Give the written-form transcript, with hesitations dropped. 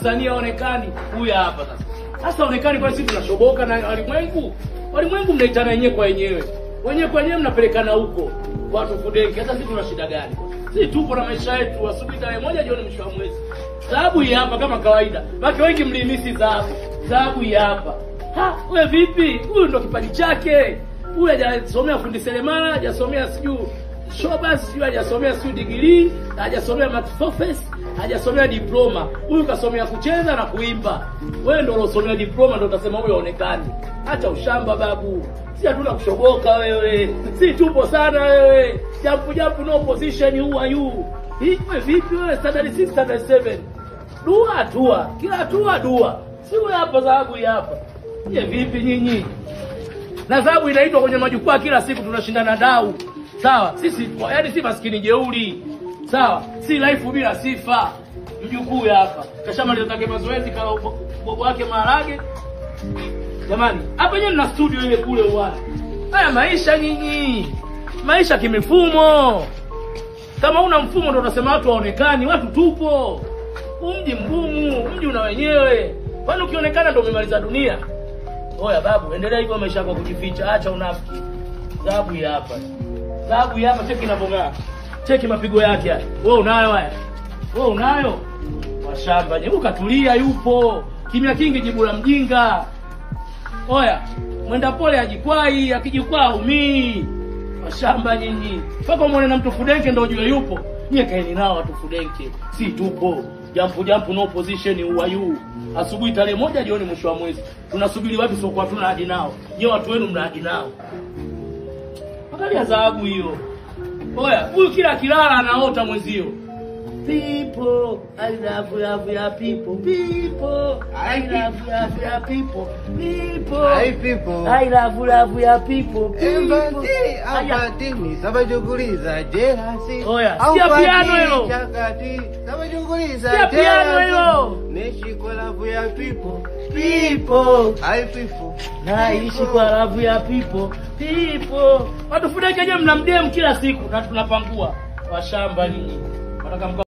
Msanii haonekani. Huyu hapa sasa. Sasa haonekani kwa sisi tunashoboka na walimwengu. Walimwengu mnaitana wenyewe kwa wenyewe. Wenyewe kwa wenyewe mnapelekana huko. Watu fudenke. Sasa sisi tuna shida gani? Sisi tupo na maisha yetu, asubuhi tarehe 1, jioni mwisho wa mwezi. Dhahabu hii hapa kama kawaida. Baki wengi mlimisi dhahabu. Dhahabu hii hapa. Ha, wewe vipi? Huyu ndo kipaji chake. Huyu hajasomea fundi seremala, hajasomea sijui showbiz, sijui hajasomea sijui degree, hajasomea math, hajasomea diploma. Huyu kasomea kucheza na kuimba. Wewe ndio ulosomea diploma ndio utasema huyu haonekani. Acha ushamba babu. Si hatuna kushoboka wewe. Si tupo sana wewe. Jampu jampu no position, who are you? Wewe vipi wewe? Standard 6, standard 7. Dua hatua, kila hatua dua. Si wewe hapa dhahabu hapa. Je, vipi nyinyi? Na dhahabu inaitwa kwenye majukwaa kila siku, tunashindana dau. Sawa, sisi yaani si maskini jeuri. Sawa, si life bila sifa. Mjukuu hapa kashamaliza take mazoezi kala bobo wake maharage. Jamani, hapa yenyewe na studio ile kule uwani. Haya maisha nyinyi. Maisha kimifumo. Kama una mfumo ndio utasema watu waonekani, watu tupo. Mji mgumu, mji una wenyewe. Kwani ukionekana ndio umemaliza dunia? Oya babu, endelea hivyo maisha yako kujificha, acha unafiki. Dhahabu hii hapa. Dhahabu hii hapa, cheki inavyong'aa. Cheki mapigo yake haya. Wewe unayo haya? Wewe unayo? Washamba, nyewe katulia yupo. Kimya kingi jibu la mjinga. Oya, mwenda pole hajikwai, akijikwaa umii. Washamba nyinyi. Mpaka muone na mtu fudenke ndio ujue yupo. Nyie kaeni nao watu fudenke. Si tupo. Jampu jampu no position, who are you? Asubuhi tarehe 1, jioni mwisho wa mwezi. Tunasubiri wapi sio kwa tuna hadi nao. Nyie watu wenu mna hadi nao. Angalia dhahabu hiyo. Oya, huyu kila kilala anaota mwezio. People, I love love ya people. People, I love love ya people. People, I people, I love love ya people. People. Abatini, sabajuguliza jealousy. Oya, sikia piano hilo. Sabajuguliza sikia piano hilo. Nishi kwa love ya people. People, I people. Naishi kwa love ya people. People. Watu fudeke je mnamdem kila siku na tunapangua. Washamba nyinyi. Wataka